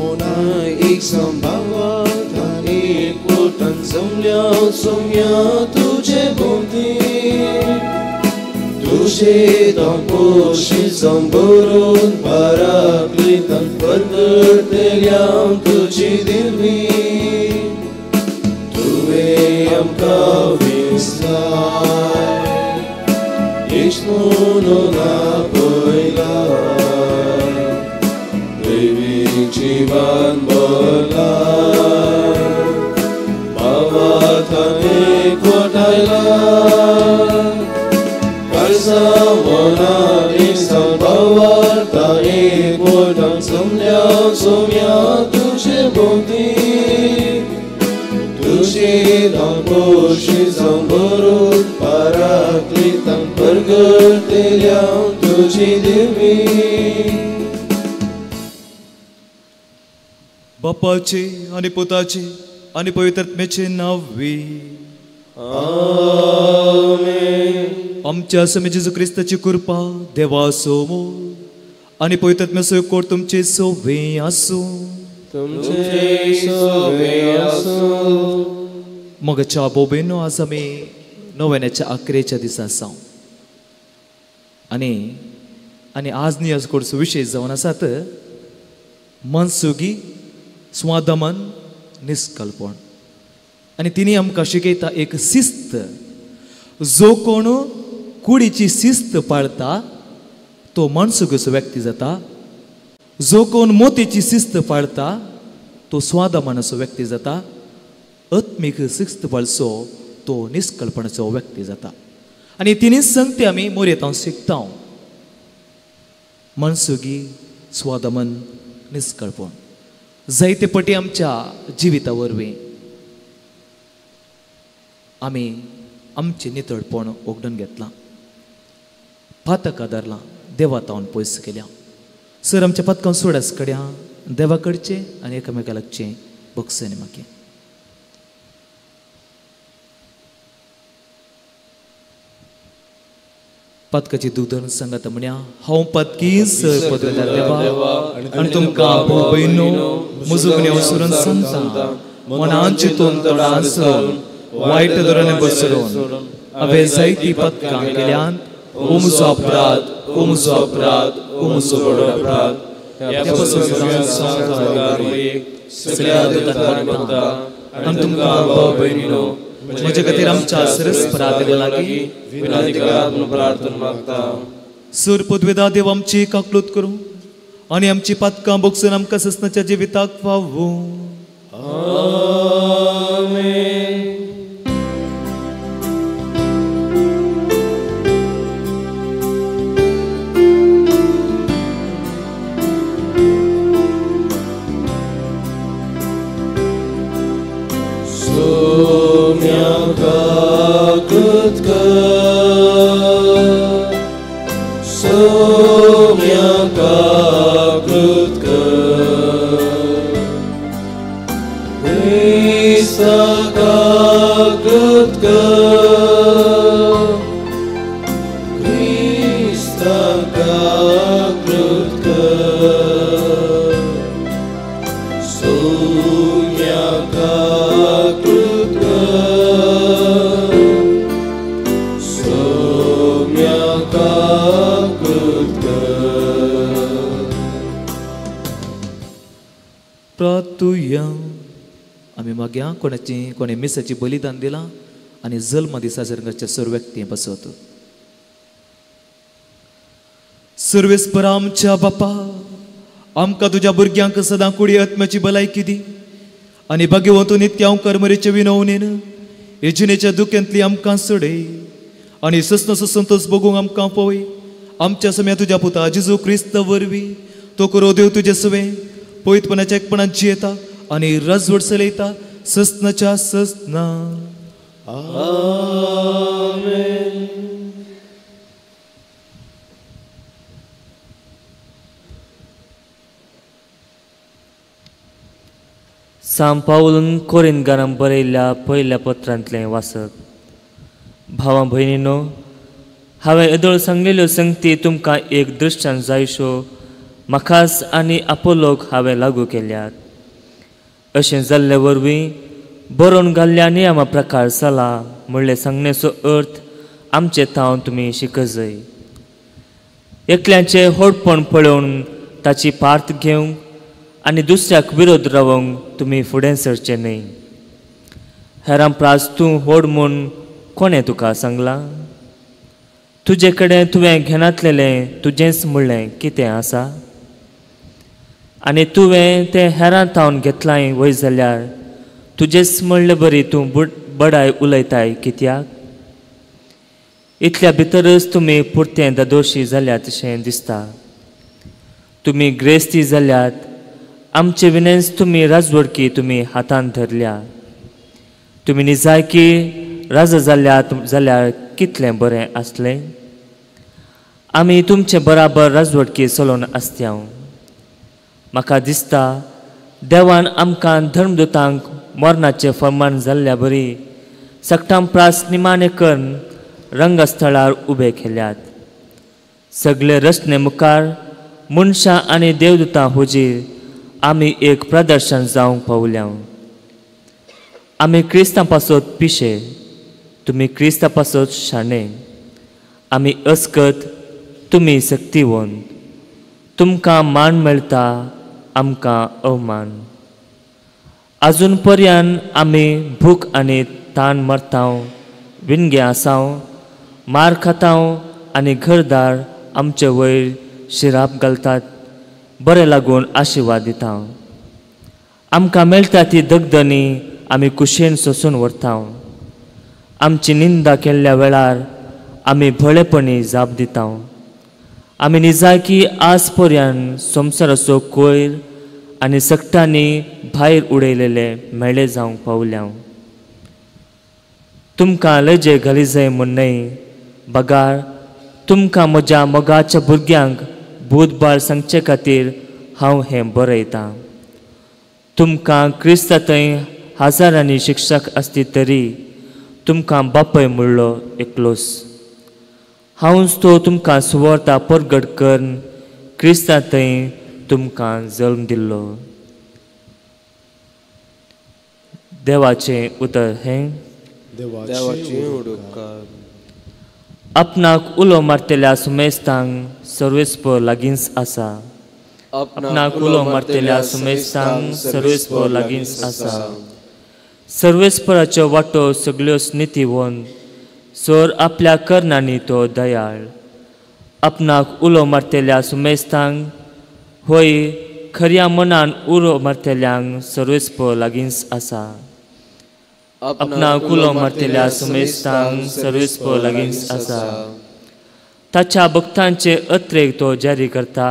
Mona एक संभावता एक पोटान जमल्या सोम्या तुजे भोंवती तुजे तपोशी संबरून पराक्लितान परगडतेल्या तुजी दिर्वी तुवें आमकां विसलाय येशून आपयलाय दैवीक जिवान भरलाय भावार्थान एकवटायलाय मना एक संभावार्ता एक पोटान जमल्या सोम्या तुजे भोंवती तुजे तपोशी संबरून पराक्लितान परगडतेल्या तुजी दिर्वी. बापाचे आनी पुताचे आनी पवित्र आत्म्याचे नांव. आमेन. आमच्या स्वामी जेजू क्रिस्ताची कृपा, देवाचो मोग आनी पवित्र आत्म्याचो एकवट तुमचे सोवे आसूं. तुमचे सोवे आसूं. मगाच्या बोबेनो आज आमी नव्याच्या आकरेच्या दिसा आसा आनी आनी आज न्ही आज कोर्सो विशय जावन आसात मनसुगी स्वादमन निष्कल्पण. आनी तिणी आमकां शिकयता एक शिस्त. जो कोण कुडीची शिस्त पाळता तो मनसुगीचो व्यक्ती जाता. जो कोण मोतीची शिस्त पाळता तो स्वादमानाचो व्यक्ती जाता. आत्मीक शिस्त पाळचो तो निष्कल्पणाचो व्यक्ती जाता. आनी तिणी संगती आमी मोरयेत हांव शिकता. मनसुगी स्वादमन निष्कळपण जायते पटी आमच्या जिविता वरवीं आमी आमचें नितळपण ओगडून घेतलां, पातकां धरलां, देवा तावन पयस केल्या. सर आमच्या पातकां सोडास कड्या देवा कडचें आनी एकामेका लागचें बक्षें मागीर. पातकाची दूख सांगात म्हण्या हांव पातकी सर पदव्या देवा आनी तुमकां भाव भयणो म्हजो गुन्यांव सोडून सांगता मनान चिंतून तोंडान सोडून वायट धोरणे बसरून हांवें जायती पातकां केल्यान. ओ म्हजो अपराध, ओ म्हजो अपराध, ओ म्हजो व्हड अपराध. आनी तुमकां भाव भयणीनो म्हजे खातीर आमच्या सरस्परा देवा लागीं विनंती करात म्हूण प्रार्थना मागता. सर पदवेदा देव आमची काकलूत करूं आनी आमची पातकां बोगसून आमकां ससनाच्या जिविताक फावूं. आमेन. आमी मागया कोणाची कोणे मिसाची बलिदान दिलां आनी जल्म दिसा रंगाच्या सर्व व्यक्ती बसत. सर्वेस्पर आमच्या बापा आमकां तुज्या भुरग्यांक सदां कुडी आत्म्याची भलायकी दी आनी भाग्यवंत नित्य कर्मरेचे विनवणेन हे जिणेच्या दुख्यांतली आमकां सोडय आनी ससनाचो संतोश भोगूंक आमकां पळय. आमच्या सम्या तुज्या पुता जेजू क्रिस्त वरवीं तो करो देव तुजे सवें पवित्रपणाच्या एकपणान जियेता आनी रजवड चलयता ससनाच्या ससना. आमेन. सांत पावलून कोरिंथकारांक बरयल्ल्या पयल्या पत्रांतलें वाचप. भावा भयणीनो, हांवें येदोळ सांगलेल्यो संगती तुमकां एक दृश्टान जायश्यो म्हाकास आनी आपोलोक हांवें लागू केल्यात. अशें जाल्ले वरवीं बरोवन घाल्ल्या नियमा प्रकार जाला म्हणलें सांगण्याचो अर्थ आमचे थावन तुमी शिकजय. एकल्याचें व्हडपण पळोवन ताची पार्त घेवंक आनी दुसऱ्याक विरोध रावंक तुमी फुडें सरचें न्हय. हेरां प्रास तूं व्हड म्हूण कोणें तुका सांगलां? तुजे कडेन तुवें घेनातलेलें तुजेंच म्हणलें कितें आसा? आनी तुवें तें हेरां थावन घेतलांय वय जाल्यार तुजेच म्हणले बरी तूं बडाय उलयताय कित्याक? इतल्या भितरच तुमी पुरतें दादोशी जाल्यात अशें दिसता. तुमी ग्रेस्ती जाल्यात, आमचे विनेंच तुमी राजवडकी तुमी हातांत धरल्या. तुमी निजायकी राजा जाल्यात जाल्यार कितलें बरें आसलें. आमी तुमचे बराबर राजवडकी चलोवन आसत्यांव. म्हाका दिसता देवान आमकां धर्मदूतांक मरणाचें फर्मान जाल्ल्या बरी सगटां प्रास निमाणें करून रंगस्थळार उबे केल्यात. सगळे रचने मुखार मनशां आनी देवदूतां हुजीर आमी एक प्रदर्शन जावंक पावल्या. आमी क्रिस्तां पासत पिशे, तुमी क्रिस्ता पासत शाणे. आमी अस्कत, तुमी सक्तिवंत. तुमकां मान मेळटा, आमकां अवमान. आजून पर्यान आमी भूक आनी ताण मरतांव, विणगे आसांव, मार खातांव आनी घरदार आमचे वयर शिराप घालतात. बरें लागून आशिर्वाद दिता. आमकां मेळटा ती दगदनी आमी कुशेन सोसून व्हरता. आमची निंदा केल्ल्या वेळार आमी भोळेपणी जाप दिता. आमी निजायकी आज पर्यान संवसाराचो कोयर आनी सगटांनी भायर उडयलेले मेळे जावंक पावल्या. तुमकां लजे घाली जाय म्हूण न्हय, बगार तुमकां म्हज्या मोगाच्या भुरग्यांक बूदबाळ सांगचे खातीर हांव हें बरयतां. तुमकां क्रिस्ता थंय हजारांनी शिक्षक आसती तरी तुमकां बापय म्हणलो एकलोस. हांवच तो तुमकां सुवार्ता परगट करून क्रिस्ता थंय तुमकां जल्म दिल्लो. देवाचें उतर हें. आपणाक उलो मारतल्या सुमेस्तांक सर्वेस्पर लागींच आसा. आपणाक उलो मारतल्या सुमेस्तांक सर्वेस्पर लागींच आसा. सर्वेस्पराच्यो वाटो सगल्योच नितीवंत, सर आपल्या करणांनी तो दयाळ. आपणाक उलो मारतल्या सुमेस्तांक, होय खऱ्या मनान उलो मारतल्यांक सर्वेस्पर लागींच आसा. आपणाक उलो मारतल्या सुमेस्तांक सर्वेस्पर लागींच आसा. ताच्या भक्तांचे अत्रेक तो जारी करता,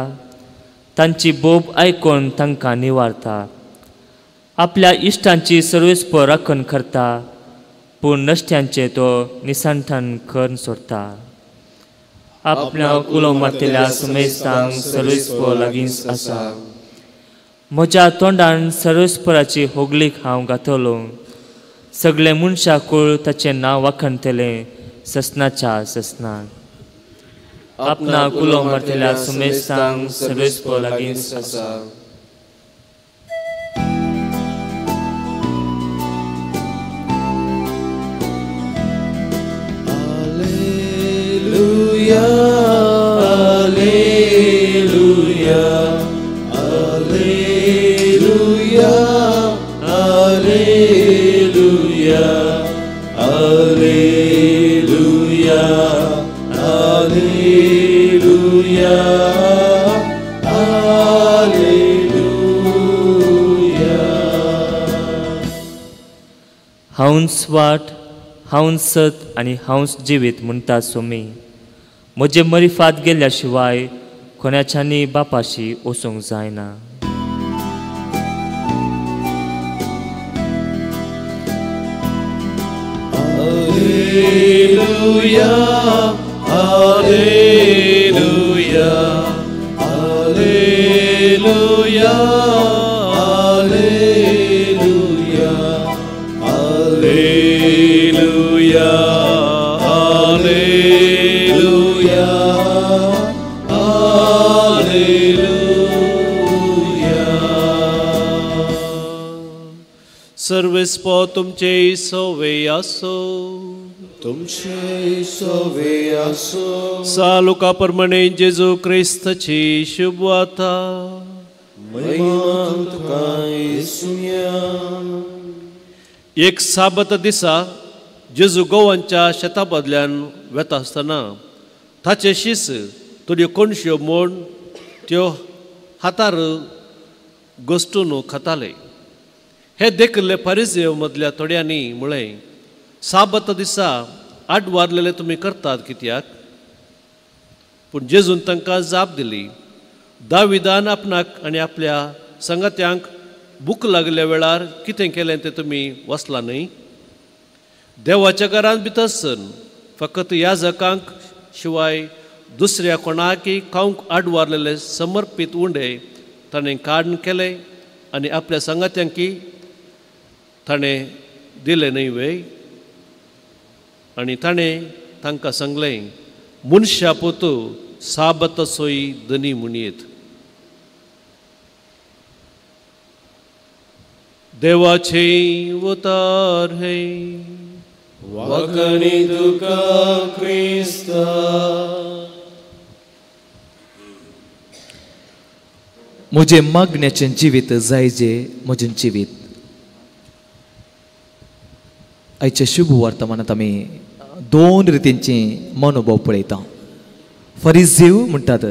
तांची बोब आयकून तांकां निवारता. आपल्या इश्टांची सर्वेस्पर राखण करता, पूण नश्ट्यांचे तो निसंठान करून सोडटा. आपणाक उलो मारतल्या सुमेस्तांक सर्वेस्पर लागींच आसा. म्हज्या तोंडान सर्वेस्पराची होगलीक हांव गातलो. सगळे मनशां कूळ ताचें नांव वाखणतलें ससनाच्या ससनाक. आपणाक उलो मारतल्या सुमेस्तांक सर्वेस्पर लागींच आसा. Alleluia, Alleluia, Alleluia, Alleluia, Alleluia, Alleluia, Alleluia. हांवच वाट, हांवच सत आनी हांवच जिवीत म्हणटा सोमी. म्हजे मरिफात गेल्या शिवाय कोणाच्यानी बापाशी वचूंक जायना. Alleluia, Alleluia, Alleluia, Alleluia, Alleluia, Alleluia, Alleluia. सर्वेस्पो तुमचे सोवे आसो. तुमचे सोवे आसो. सालुका प्रमाणे जेजू क्रिस्ताची शुभवार्ता. महिमा तुका येसुया. एक साबत दिसा जेजू गोवांच्या शेता बदल्यान वेता आसतना ताचे शीस थोड्यो कोणश्यो म्हूण त्यो हातार गोश्टून खाताले. हे देखिल्ले परिजय मदल्या थोड्यांनी म्हळें, साबत दिसा आडवारलेले तुमी करतात कित्याक? पूण जेजून तांकां जाप दिली, दाविदान आपणाक आनी आपल्या संगात्यांक भूक लागल्या वेळार कितें केलें तें तुमी वसला न्हय? देवाच्या घरांत भितर सर फकत याजकांक शिवाय दुसऱ्या कोणाकय खावंक आडवारलेले समर्पीत उंडे ताणें काडून केले आनी आपल्या संगात्यांकी ताणें दिलें न्हय वे? आनी ताणें तांकां सांगलें, मनशा पोतू साबताचोय धनी म्हणयेत. देवाचें उतार हे. वाकणी तुका क्रिस्ता. म्हजें मागण्याचें जिवीत जायजे म्हजें जिवीत. आयच्या शुभ वर्तमानांत आमी दोन रितींची मनोभाव पळयता. फरिजीव म्हणटात,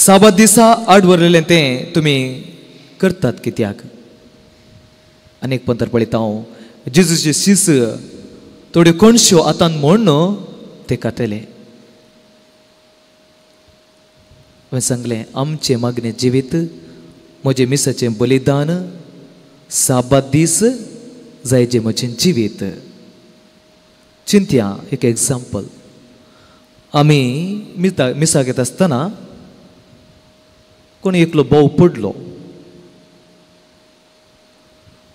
साबात दिसा आडवरलेलें तें तुमी करतात कित्याक? आनी एक पंतर पळयता हांव, जेजूचे शीस थोड्यो कोणश्यो आतां म्हूण ते खातले. हांवें सांगलें, आमचें मागणें जिवीत, म्हजें मिसाचें बलिदान, साबात दीस जायजे म्हजें जिवीत. चिंतया एक एग्जाम्पल. आमी मिसाक येता आसतना कोण एकलो भोव पडलो,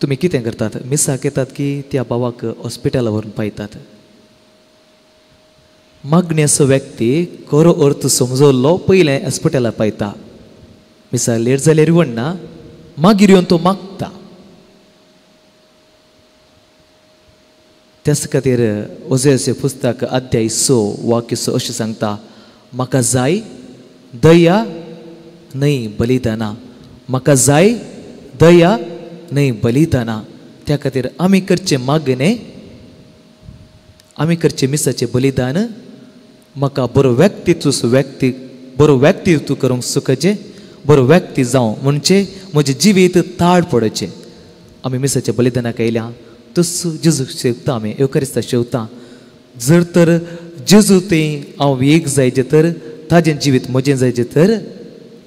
तुमी कितें करतात? मिसाक येतात की त्या भावाक हॉस्पिटला व्हरून पायतात. मागण्याचो व्यक्ती खरो अर्थ समजल्लो पयलें हॉस्पिटला पायता, मिसा लेट जाल्यार वणना, मागीर येवन तो मागता. त्याच खातीर ओझेचे पुस्तक अध्याय 6 वाक्य 6 अशें सांगता, म्हाका जाय दया न्हय बलिदाना, म्हाका जाय दया न्हय बलिदाना. त्या खातीर आमी करचें मागणें, आमी करचें मिसाचें बलिदान, म्हाका बरो व्यक्तित्व व्यक्ती बरो व्यक्तित्व करूंक सुखचें, बरो व्यक्ती जावं म्हणचे म्हजें जिवीत ताड पडचें. आमी मिसाच्या बलिदानाक आयल्या तस जेजू शेवता, आमी येवकारिस्ता शेवता. जर तर जेजू तें हांव एक जायचें तर ताजें जिवीत म्हजें जायचें तर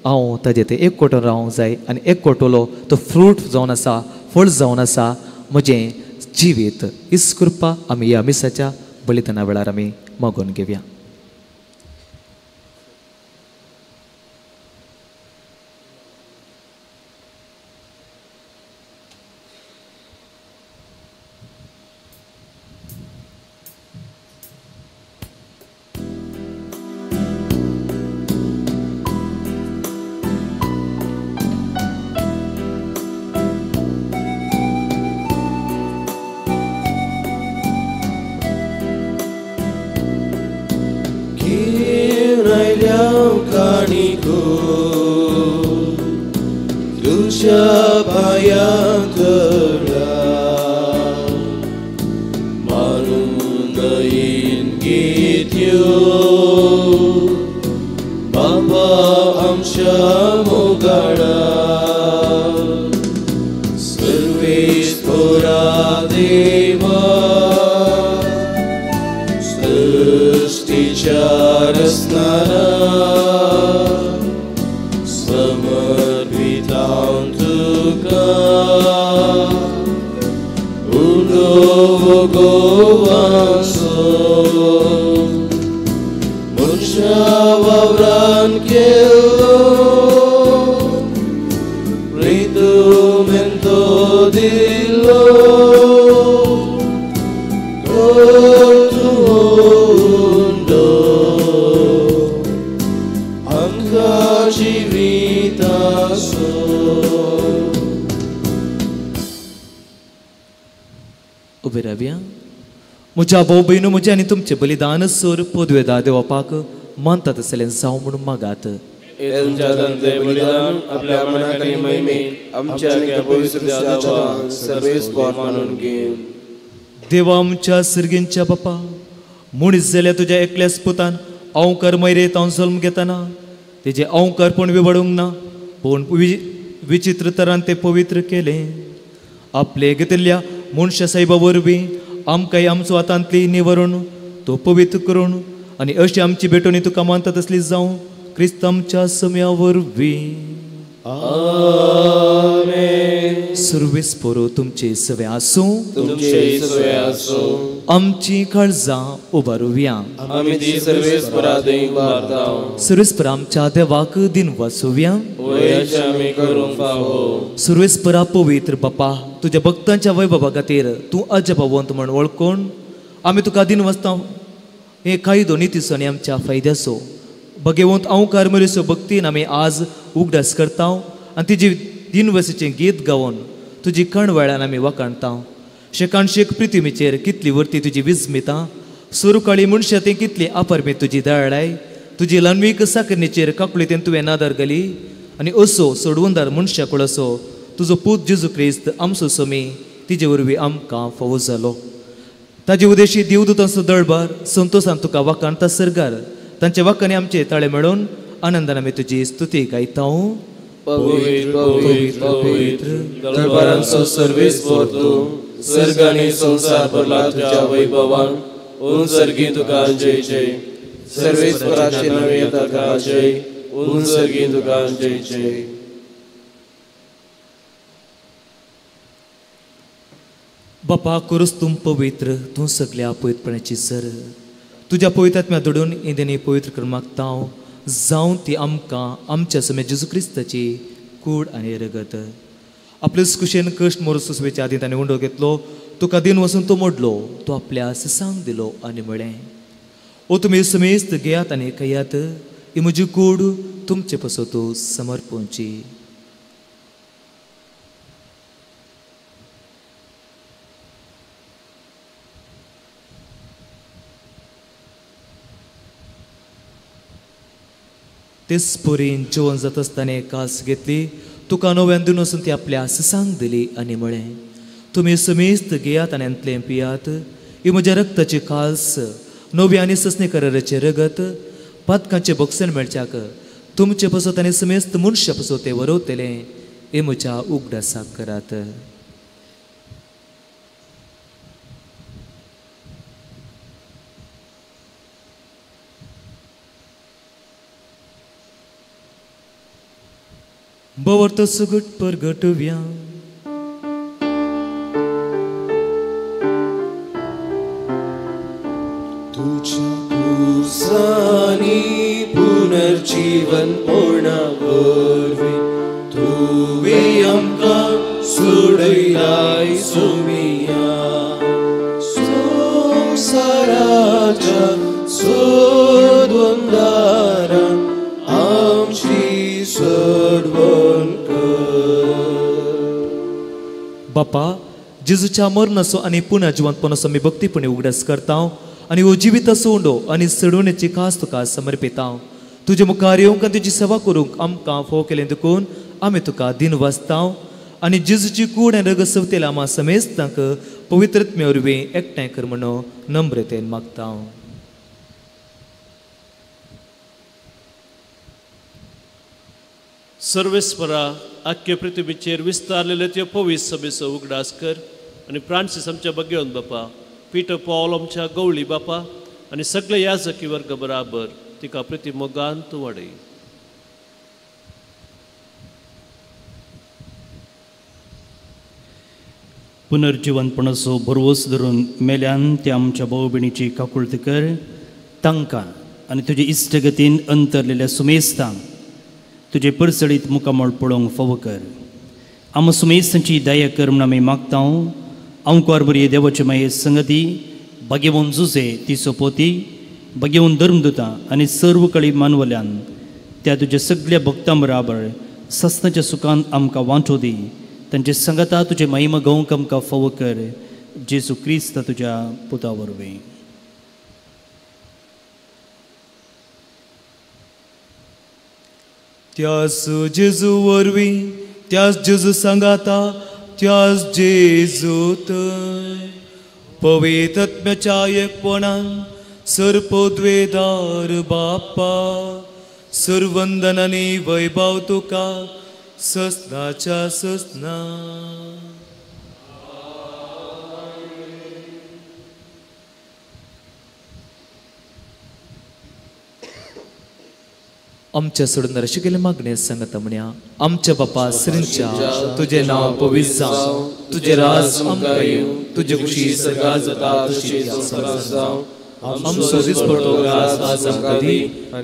हांव ताजें तें एक कोटो रावंक जाय आनी एक कोटोलो तो फ्रूट जावन आसा, फळ जावन आसा म्हजें जिवीत. हीच कृपा आमी ह्या मिसाच्या बलिदाना वेळार आमी मागून घेवया. उबे रावया. म्हज्या भाव भयणू, म्हजें आनी तुमचें बलिदान सोर पदवेदा देवपाक मानतात आसलें जावं म्हणून मागात. बलिदान आपल्या मनाक आनी महिमेक आमच्या पवित्र सर्वेस्पर मानून घे. देवा आमच्या सर्गींच्या बापा, मनीस जाल्यार तुज्या एकल्याच पुतान अवकार मैरेत हांव जल्म घेतना तेजें अवकारपण विवडूंक ना, पूण विचित्र तरान तें पवित्र केलें. आपले घेतिल्ल्या मनशा सायबा वरवीं आमकांय आमचो हातांतली निवरून तो पवित्र करून आनी अशी आमची भेटवणी तुका मानता तसली जावं क्रिस्त आमच्या सम्या वरवीं. आमेन. सुरवेस पोरो तुमचे सवे आसूं, तुमचे सवे आसूं. आमची काळजां उबारुया. आमी ती सर्वेस्परा थंय उबारता. सुरवेस्परा आमच्या देवाक दिन वाचोवया. वयाचे आमी करूंक फावो. सुरवेस्परा पवित्र बापा, तुज्या भक्तांच्या वैभवा खातीर तूं अजबावंत म्हण वळखून आमी तुका दिन वाचता. हे कायदो नितीचो आनी आमच्या फायद्याचो भगेवंत अंवकार मरेचो भक्तीन आमी आज उगडास करता आनी तुजी दिनवसीचें गीत गावन तुजी कणवेळान आमी वाखाणता. शेकान शेक पृथ्वीचेर कितली वर्ती तुजी विस्मिता, सुरकाळी मनशां ती कितली अपरमेत तुजी दयाळाय, तुजी ल्हानवीक साकरणीचेर काकुळीतेन तुवें नादार घाली आनी असो सोडवंदार मनशा कुळसो तुजो पूत जेजू क्रिस्त आमचो समी तिजे वरवीं आमकां फावो जालो. ताजे उदेशी देवदूतांचो दळबार संतोसान तुका वाखाणता सरगार, तांचे वाखाणे आमचे ताळे मेळोवन आनंदान आमी तुजी स्तुती गायता. पवित्र पवित्र पवित्र दरबारांचो सर्वेस्पर तूं, सर्ग आनी संवसार भरला तुज्या वैभवान. उन सर्गी तुका जय जय. सर्वेस्पराचे नवे तुका जय. उन सर्गी तुका जय जय. बापा करूच तूं पवित्र, तूं सगल्या पवित्रपणाची सर. तुज्या पवित्र आत्म्या दोडून इंदेनी पवित्र करून मागता हांव, जावं ती आमकां आमच्या समेत जेजू क्रिस्ताची कूड आनी रगत. आपलेच कुशेन कश्ट मोर सुसवेच्या आदीं ताणें उंडो घेतलो, तुका दिन वचून तो मोडलो, तो आपल्या सिसांक दिलो आनी म्हळें, ओ तुमी समेस्त घेयात आनी खायात, ही म्हजी कूड तुमचे पासत समर्पणची. तेच पोरीन जेवण जाता आसतना कास घेतली, तुका नव्यान दिवन वचून ती आपल्या सिसांक दिली आनी म्हळें, तुमी समेस्त घेयात आनी हांतलें पियात, ही म्हज्या रक्ताची कास, नवी आनी ससने कराराचें रगत, पातकांचें बक्षण मेळच्याक तुमचे पासत आनी समेस्त मनशा पासत तें वरवतलें, हें म्हज्या उगडासाक करात. बवर्त सुगट परगटुव्या. तुझ्या कुर्सानी पुनर्जीवन पोणा वरवीं तुवें आमकां सोडयलाय सोमिया. संवसाराच्या सोदवंदारान आमची सोडवण कर. बापा, जेजूच्या मरणाचो आनी पुनः जिवंतपणाचो आमी भक्तीपणी उगडास करता आनी हो जिविताचो उंडो आनी चडवणेची खास तुका समर्पिता. तुजे मुखार येवंक आनी तुजी सेवा करूंक आमकां फावो केलें देखून आमी तुका दिन वाचता आनी जेजूची कूड आनी रगत सवतेल्या आमा समेस्तांक पवित्रत्मे वरवीं एकठांय कर म्हणून नम्रतेन मागता. सर्वेस्परा आख्खे पृथ्वीचेर विस्तारलेले त्यो पवित्र सभेचो उगडास कर आनी फ्रांसीस आमच्या बगेवन बापा, पीटर पॉल आमच्या गवळी बापा आनी सगळे याजकी वर्ग बराबर तिका प्रिती मोगान तूं वाडय. पुनर्जिवनपणाचो भरवस धरून मेल्यान त्या आमच्या भाव भयणीची काकुळती कर, तांकां आनी तुजे इश्टगतीन अंतरलेल्या सुमेस्तांक तुजे परसळीत मुखामळ पळोवंक फावो कर. आम सुमेस्तांची दया कर म्हूण आमी मागता. आंवकार बरी देवाचे माये संगती भाग्यवंत जुजे ती सोपोती भाग्यवंत धर्मदुतां आनी सर्व कळी मानवल्यान त्या तुज्या सगल्या भक्तां बराबर सस्नाच्या सुखान आमकां वांटो दी. तांचे संगता तुजे महिमा गावंक आमकां फावो कर. जेजू क्रिस्त तुज्या पुता वरवीं. त्यास जेजू वरवीं, त्यास जेजू सांगाता, त्यास जेजूत पवित्र आत्म्याच्या एकपणान सर्पोद्वेदार बाप्पा सर्वंदनानी वैभव तुका ससनाच्या ससना. आमच्या सोडून शिकेले मागणे सांगता म्हणया. आमच्या बापा सरींच्या तुझे नाव पवित्र जावं, तुझे राज आमकां येवं, तुजे कुशी सर्गात जाता तशी संवसारांत जावं. आमचो दिसपडतो राज आज आमकां दी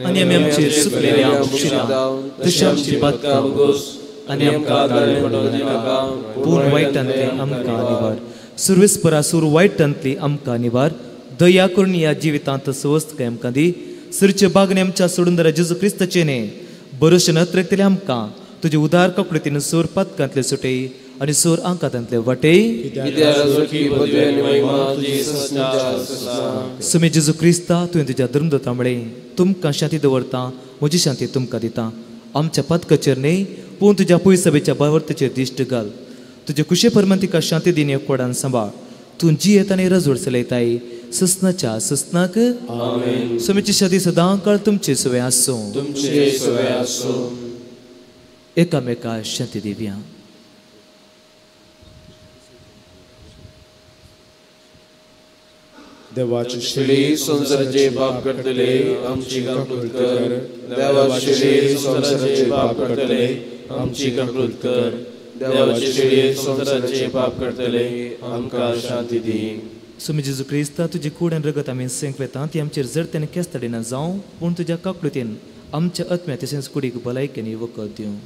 आनी आमी आमचेर सुकलेल्या बक्षिता तशी आमची पातकां भोगोस आनी आमकां ताळें पडोवं दिनाका, पूण वायटांतली आमकां निवार. सुर्वेस्परा सूर वायटांतली आमकां निवार. दया करून ह्या जिवितांत स्वस्थकाय आमकां दी. सरचे बागणे आमच्या सोडून जेजू क्रिस्ताचे न्ही बरोशे नत्रकतले आमकां तुजे उदार कपडे सोर पातकांतले सुटे आनी सोर आंकातांतले वाटे. सुमी जेजू क्रिस्ता तुवें तुज्या धर्मदता म्हळें तुमकां शांती दवरता, म्हजी शांती तुमकां दिता. आमच्या पातकाचेर न्ही पूण तुज्या पयसभेच्या भावार्थाचेर दिश्ट घाल. तुजे कुशे परमान तिका शांती दिन एकवटान सांबाळ. तूं जियेत आनी रजवड चलयताय ससनाच्या ससनाक. स्वामीची शांती सदां काळ तुमचे सुवे आसूं. एकामेका शांती दिवया. देवाची शिडी संवसाराचे पाप करतले आमची काकूत कर. देवाची शिडी संवसाराचे पाप करतले आमची काकूत कर. देवाची शिडी संवसाराचे पाप करतले आमकां शांती दी. स्वामी जेजू क्रिस्ता तुजी कूड आनी रगत आमी सेंक वेता ती आमचेर जडतेन केस्ताडिना जावं, पूण तुज्या काकळुतीन आमच्या आत्म्या तशेंच कुडीक भलायकेन वखद दिवं.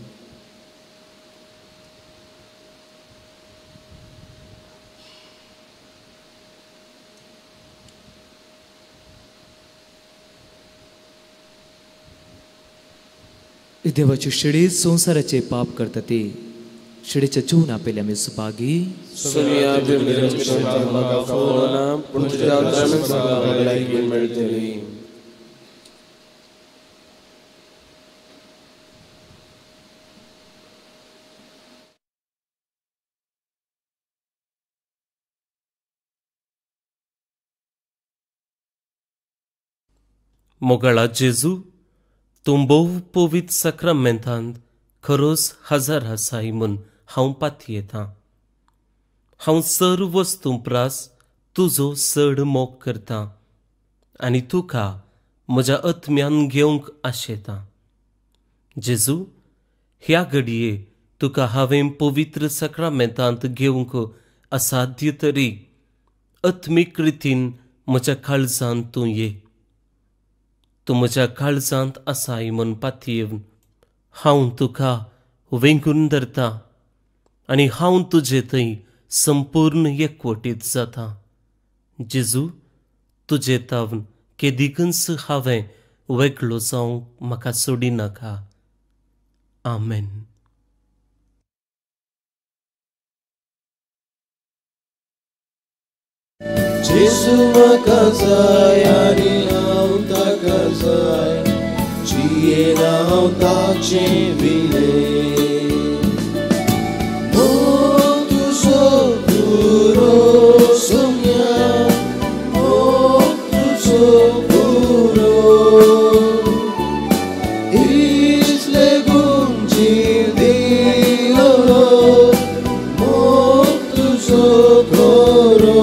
देवाची शिडी संवसाराचे पाप करता ती शिडीच्या जीवन आपले आमी सुभागी. मोगाळा जेजू, तूं भोव पवित्र साक्रामेंतांत खरोच हजर आसाय म्हूण हांव पातयेतां. हांव सर्व वस्तूं प्रास तुजो चड मोग करतां आनी तुका म्हज्या आत्म्यान घेवंक आशेतां. जेजू, ह्या घडये तुका हांवें पवित्र साक्रामेंतांत घेवंक असाध्य तरी आत्मीक रितीन म्हज्या काळजांत तूं ये. तूं म्हज्या काळजांत आसाय म्हूण पातयेवन हांव तुका वेंगून धरता आनी हांव तुजे थंय संपूर्ण एकवटीत जाता. जेजू, तुजे तावन केदिकूच हांवें वेगळो जावंक म्हाका सोडिनाका. आमेन. जेजू म्हाका जाय आनी हांव ताका जाय, जियेना हांव ताचे विणे. मोग तुजो पुरो सोम्या, मोग तुजो पुरो, इतले गुण जीव दिलो, मोग तुजो खरो.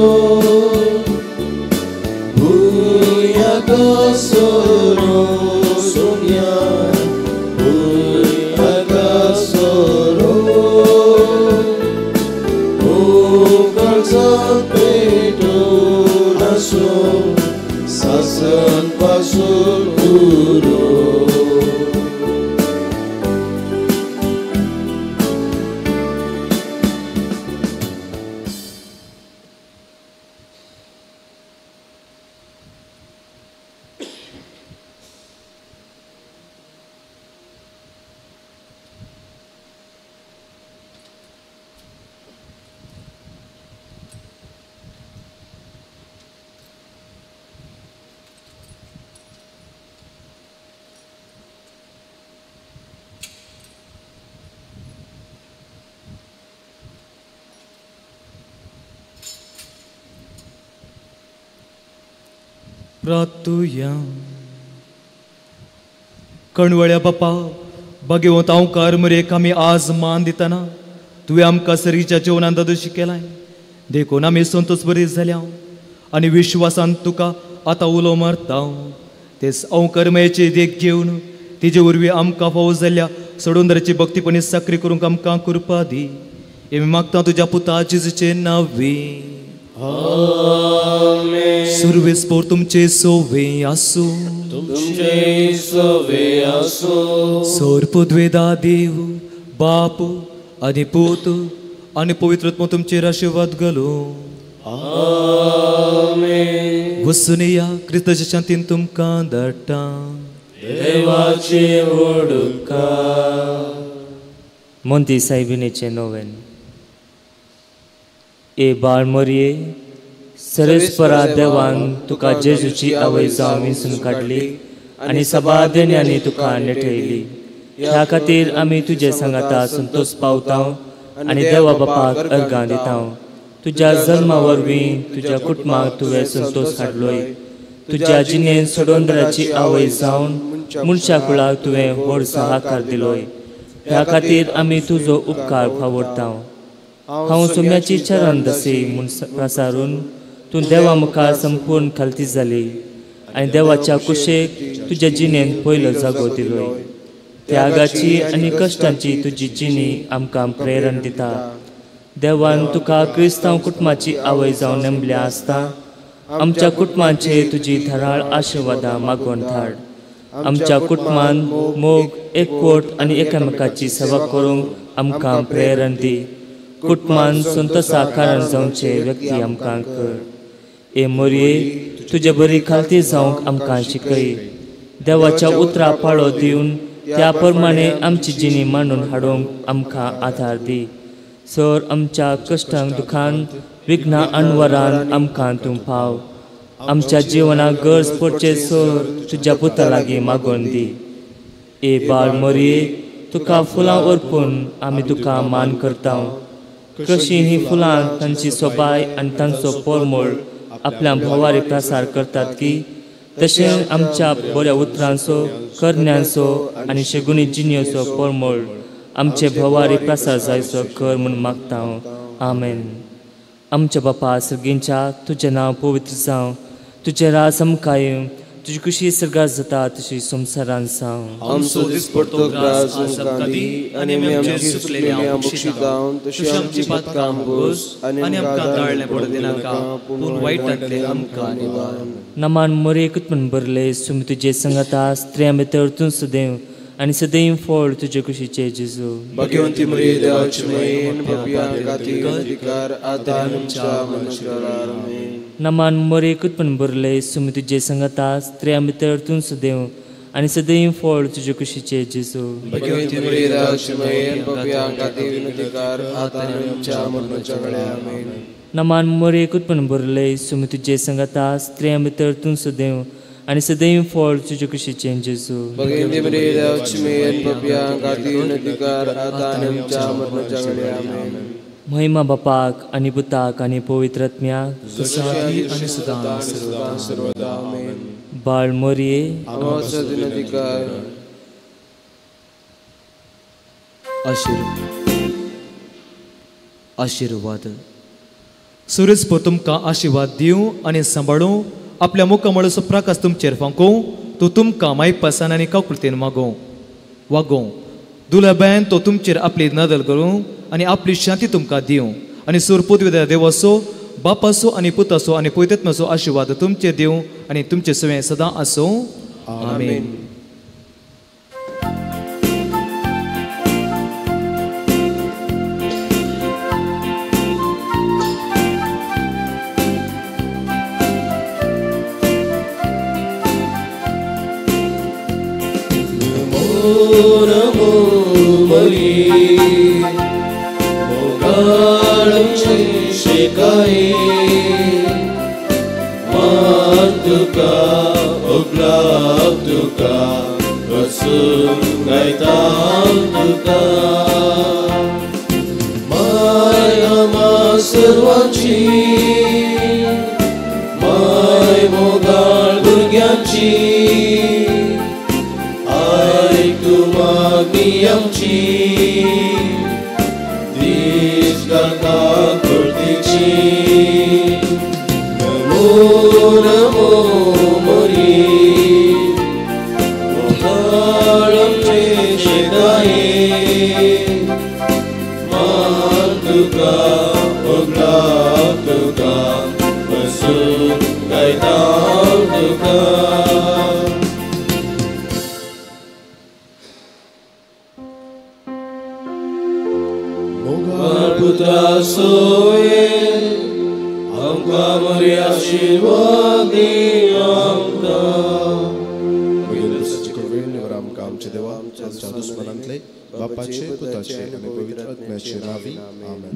Soro sonia, soro, o calzat peto naso, sasan pasul puro. प्रार्थुया. कणवळ्या बापा, बागेवंत हांवकार मरेक आमी आज मान दितना तुवें आमकां सरीच्या जेवणान दादोशी केलाय, देखून आमी संतोष बरी जाल्या आनी विश्वासान तुका आतां उलो मारता. तेच अंवकार मयेची देख घेवन तिजे वरवीं आमकां फावो जाल्ल्या सोडूनदाराची भक्तीपणी साकरी करूंक आमकां कृपा दी. हें मागता तुज्या पुता जेजूचे नांवी. सुरवेस्पोर तुमचे सोवे आसूं, तुमचे सोवे आसूं. सोरपद्वेदा देव बाप आनी पूत आनी पवित्र आत्मो तुमचेर आशिर्वाद घालूं. आमेन. वसून या क्रिस्ताच्या शांतीन तुमकां धाडटा. देवाची व्हडुका. मोंती सायबिणीचें नोवेन. ए बाळ मोरये, सरेस्परा देवान तुका जेजूची आवय जावन विंचून काडली आनी सबादेन्यांनी तुका नेटयली. ह्या खातीर आमी तुजे सांगाता संतोष पावता आनी देवा बापाक अर्गां दिता. तुज्या जल्मा वरवीं तुज्या कुटुंबाक तुवें संतोष हाडलोय. तुज्या जिणेन सोडोंदराची आवय जावन मनशा कुळाक तुवें व्हड सहाकार दिलोय. ह्या खातीर आमी तुजो उपकार फावडता. हांव सोम्याची चरण दसी म्हूण प्रसारून तूं देवा मुखार संपूर्ण खालती जाली आनी देवाच्या कुशेक तुज्या जिणेन पयलो जागो दिलोय. त्यागाची आनी कश्टांची तुजी जिणी आमकां प्रेरण दिता. देवान तुका क्रिस्तांव कुटुंबाची आवय जावन नेमल्या आसता आमच्या कुटुंबाचेर तुजी धराळ आशिर्वादां मागोवन धाड. आमच्या कुटुंबान मोग, एकवट आनी एकामेकाची सेवा करूंक आमकां प्रेरण दी. कुटुंबान संतोषा कारण जावचे व्यक्ती आमकां कर. ए मोरये, तुजे बरी खालती जावंक आमकां शिकय. देवाच्या उतरा पाळो दिवन त्या प्रमाणे आमची जिणी मांडून हाडूंक आमकां आधार दी. सर आमच्या कश्टांक, दुखान, विघ्ना अनवरान आमकां तूं पाव. आमच्या जिवनाक गरज पडचे सर तुज्या पुता लागीं मागोवन दी. ए बाळ मोरये, तुका फुलां अर्पून आमी तुका मान करता. कशीं हीं फुलां तांची सोबाय आनी तांचो परमळ आपल्या भोवारी प्रसार करतात की तशें आमच्या बऱ्या उतरांचो, करण्यांचो आनी शेगुणी जिणेचो परमळ आमचे भोवारी प्रसार जायचो कर म्हूण मागता. आमेन. आमच्या बापा सर्गींच्या, तुजें नांव पवित्र जावं, तुजें राज आमकां येवं, तुजी खुशी सर्गार जाता तशी संवसारान जावं. आमचो दिसपडतो ग्रास आमकां दी आनी आमी आमची चुकलेली बक्षितां तशी आमची पातकां आमगोस आनी आमकां ताळणें पडूं दिनाका, पूण वायटांतलें आमकां निवार. नमान मोरे कुटुंब भरले, सुमी तुजे संगता स्त्रियां भितर तूं सदैव आनी सदैव फळ तुजे कुशीचे जेजू. भाग्यवंती मरिये, देवाची मायेन पापयां खातीर अधिकार आतां आनी आमच्या मरणाच्या वेळार. आमेन. नमान मोरे कुटुंब भरले, सुमी तुजे संगता स्त्रियां भितर तूं सदैव आनी सदैव फळ तुजे कुशीचे जेजू. भाग्यवंती मरिये, देवाची मायेन पापयां खातीर अधिकार आतां आनी आमच्या मरणाच्या वेळार. आमेन. नमान मोरे कुटुंब भरले, सुमी तुजे संगता स्त्रियां भितर तूं सदैव आनी सदैव फळ तुजे कुशीचे जेजू. भाग्यवंती मरिये, देवाची मायेन पापयां खातीर अधिकार आतां आनी आमच्या मरणाच्या वेळार. आमेन. महिमा बापाक आनी पुताक आनी पवित्र आत्म्याक, आनी सदां सर्वदा. आमेन. बाळ मोरये, अधिकार. आशिर्वाद. सुरेस्पोर तुमकां आशिर्वाद दिवं आनी सांबाळूं. आपल्या मुखामळाचो प्रकाश तुमचेर फांकोवं. तो तुमकां मायपासान आनी काकुळतेन मागोवं वागोवं. दुलाबायन तो तुमचेर आपली नदल करूं आनी आपली शांती तुमकां दिवं. आनी सुरपुतवेल्या देवाचो, बापाचो आनी पुताचो आनी पवित्रात्म्याचो आशिर्वाद तुमचेर दिवं आनी तुमचे सवें सदां आसूं. आमेन. नमो मरिये, मोगाळचे शिकाये, मान तुका ओगलाब तुका, रसून गायता तुका. माय आमा सर्वांची, माय मोगाळ काकुळतीची. नमो नमो मोरी मोगाळ आमचे शेताये, मान तुका ओगळा तुका बसून गायता तुका. पुत्रा सोये आमकां मोरी आशिर्वाद दी आमकां. आमकां आमचे देवा आमच्या दुस्मनांतले बापाचे पुताचे आनी पवित्र आत्म्याचे नांवी आमेन.